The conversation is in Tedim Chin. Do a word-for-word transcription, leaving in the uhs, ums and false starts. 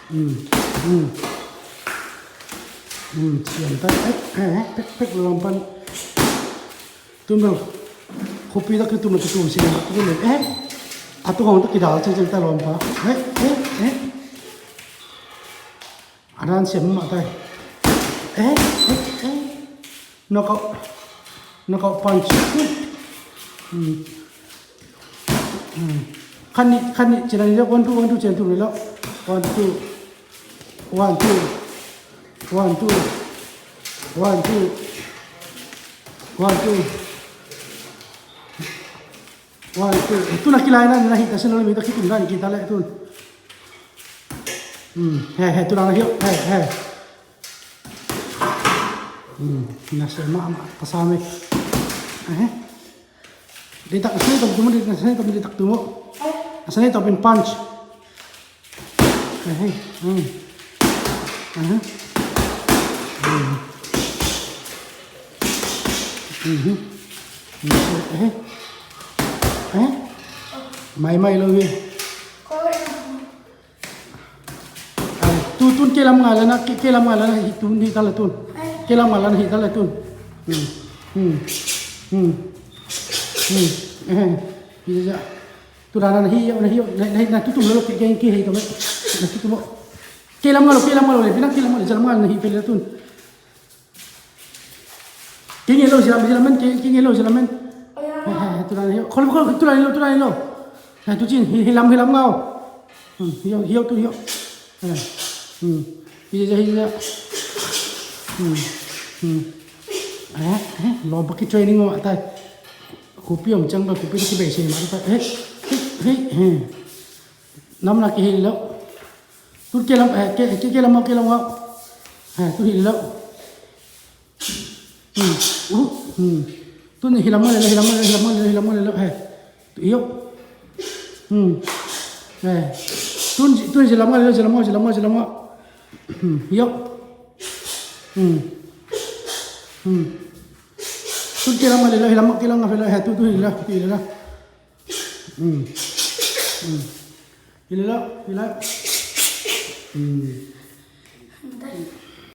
Hmm. Hmm. Hmm. Siam ta. Eh, eh, eh, pek, pek lo lam pan. Tun bel. Khuapi tak kitum lo kitum siam. Eh. A tung hong tak kidal ciang ciang ta lo lam pa. Eh, eh, eh. A dan siam mah ta. Eh, eh, eh. Knockout. Knockout punch. Hmm. Hmm. Khat nih, khat nih, cian ni lo, one, two, one, two, cian tu ni lo. One, two. One, two. One, two. One, two. One, two. One, two. Eh, tu na kilai na, na hih ta sin lo, mi ta kitum na hih ta le tun. Hmm, he, he, tu na na hih, he, he. Hmm, na se ma, ma, pasal mi. Eh. Dia tak, na se tak tu mo, dia tak tu mo, dia tak tu mo. Na se tak pin punch. Eh, hey, hmm. Aha. Hmm. Mhm. Eh. Eh. Mai mai lo ye. Ai, tu tun ke lam nga la na, ke, ke lam nga la na, hi tun, hi ta la tun. Ke lam nga la na, hi ta la tun. Hmm. Hmm. Hmm. Hmm. Eh. Hi ja. Tu na na hi, na hi, na, na, na tutum lo, ke, ke, ke hi to me. Na tutum lo. Ke lam nga lo, ke lam nga lo le, pina ke lam nga lo, ja lam nga na hi pe le tun. Ke nge lo, ja lam, ja lam men, ke, ke nge lo, ja lam men. He, he, he, tu na na hi. Khol, khol, tu na na hi lo, tu na na hi lo. Na tu cin, hi, hi lam, hi lam nga lo. Hmm, hi, hi, tu, hi. He. Hmm. Hi, ja, hi, ja. Hmm. Hmm. Eh, eh, lom pa ki training o, atai. Khuapi om ciang ba, khuapi ki bei sin ma, atai. Eh, eh, eh, eh. Nam na ki hi lo. Tun ke lam, eh, ke, ke, ke lam, ke lam. Eh, tun hi lo. Hmm. Uh, hmm. Tun hi lam le, hi lam le, hi lam le, hi lam le, eh. Tu hi lo. Hmm. Eh. Tun, tun hi lam le, hi lam le, hi lam le, hi lam le. Hmm. Hi lo. Hmm. Hmm. Tun ke lam le, hi lam, ke lam le, eh, tu, tu hi lo, tu hi lo. Hmm. Hmm. Hi lo, hi lo. Hmm.